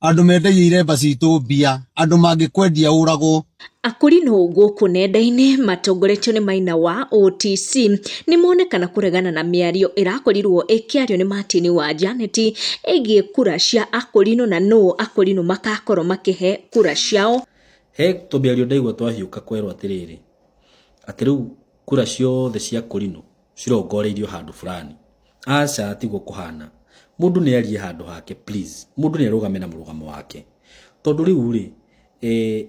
Andũ mendagia iremba citũ mbia, andũ mangĩkwendia ũragwo. Akũrinũ gũkũ nenda-inĩ matongoretio nĩ Maina wa OTC nĩmonekana kũregana na mĩario ĩrakorirwo ĩkĩario nĩ Martin wa Janet ĩgiĩ kura cia Akũrinũ na nũ Akũrinũ makakorwo makĩhe kura ciao. He tũmĩario ndaigua twahiũka kwerwo atĩrĩrĩ, atĩ rĩu kura ciothe cia Akũrinũ cirongoreirio handũ fulani. Aca tiguo kũhana. Mũndũ nĩ arie handũ hake please. Mũndũ nĩ arũgame na mũrũgamo wake. Tondũ rĩu rĩ, eh,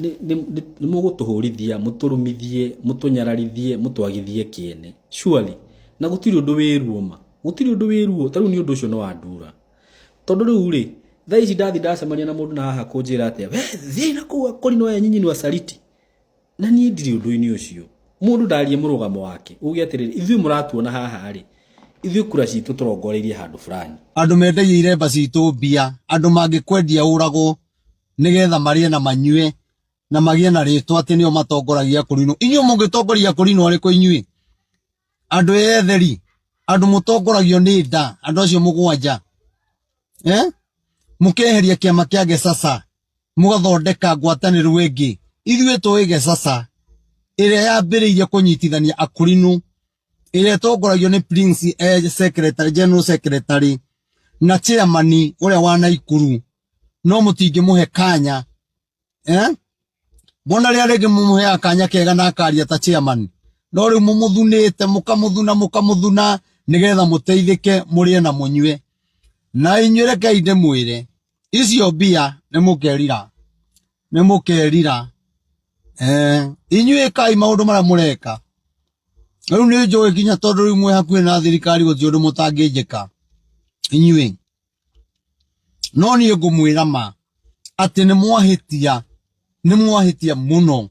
nĩ mũgũtũhũrithia, mũtũrumithie, mũtũnyararithie, mũtwagithie kĩene. Surely. Na gũtirĩ ũndũ wĩ ruo ma. Gũtirĩ ũndũ wĩ ruo. Ta rĩu nĩ ũndũ ũcio nĩ wandura. Tondũ rĩu rĩ, thaa ici ndathi ndacemania na mũndũ na haha kũnjĩra atĩa, we thiĩ na kũu akũrinwo aya nyinyi ni wasaliti. Na niĩ ndirĩ ũndũ-inĩ ũcio. Mũndũ ndarie mũrũgamo wake. Uge atĩrĩrĩ, ithuĩ mũratuona haha rĩ, ithuĩ kura citũ tũrongoreirie handũ fulani. Andũ mendagia iremba citũ mbia, andũ mangĩkwendia ũragwo nĩgetha marĩe na manyue na magĩe na rĩtwa atĩ nĩo matongoragia kũrinwo. Inyuĩ mũngĩtongoria kũrinwo arĩkũ inyuĩ? Andũ etheri, andũ mũtongoragio nĩ nda, andũ acio mũgwanja. Eh? Mũkeheria kĩama kĩa Gesasa mũgathondeka ngwatanĩro ĩngĩ. Ithuĩ tũĩ Gesasa ĩrĩa yambĩrĩirie kũnyitithania akũrinũ, ĩrĩa ĩtongoragio nĩ Prince secretary, General Secretary na chairman ũrĩa wa Naikuru, no mũtingĩmũhe kanya eh? Mbona rĩa rĩngĩ mũmũheaga kanya kega na akaria ta chairman, no rĩu mũmũthunĩte mũkamũthuna mũkamũthuna nĩgetha mũteithĩke mũrĩe na mũnyue. Na inyuĩ rekei ndĩmwĩre, icio mbia nĩ mũkerira, nĩ mũkerira. Eh, inyuĩ ĩkai maũndũ marĩa mũreka. Rĩu nĩ njũĩ nginya tondũ rĩu mwĩ hakuhĩ na thirikari gũtirĩ ũndũ mũtangĩnjĩka inyuĩ. No niĩ ngũmwĩra ma atĩ nĩ mwahĩtia, nĩ mwahĩtia mũno.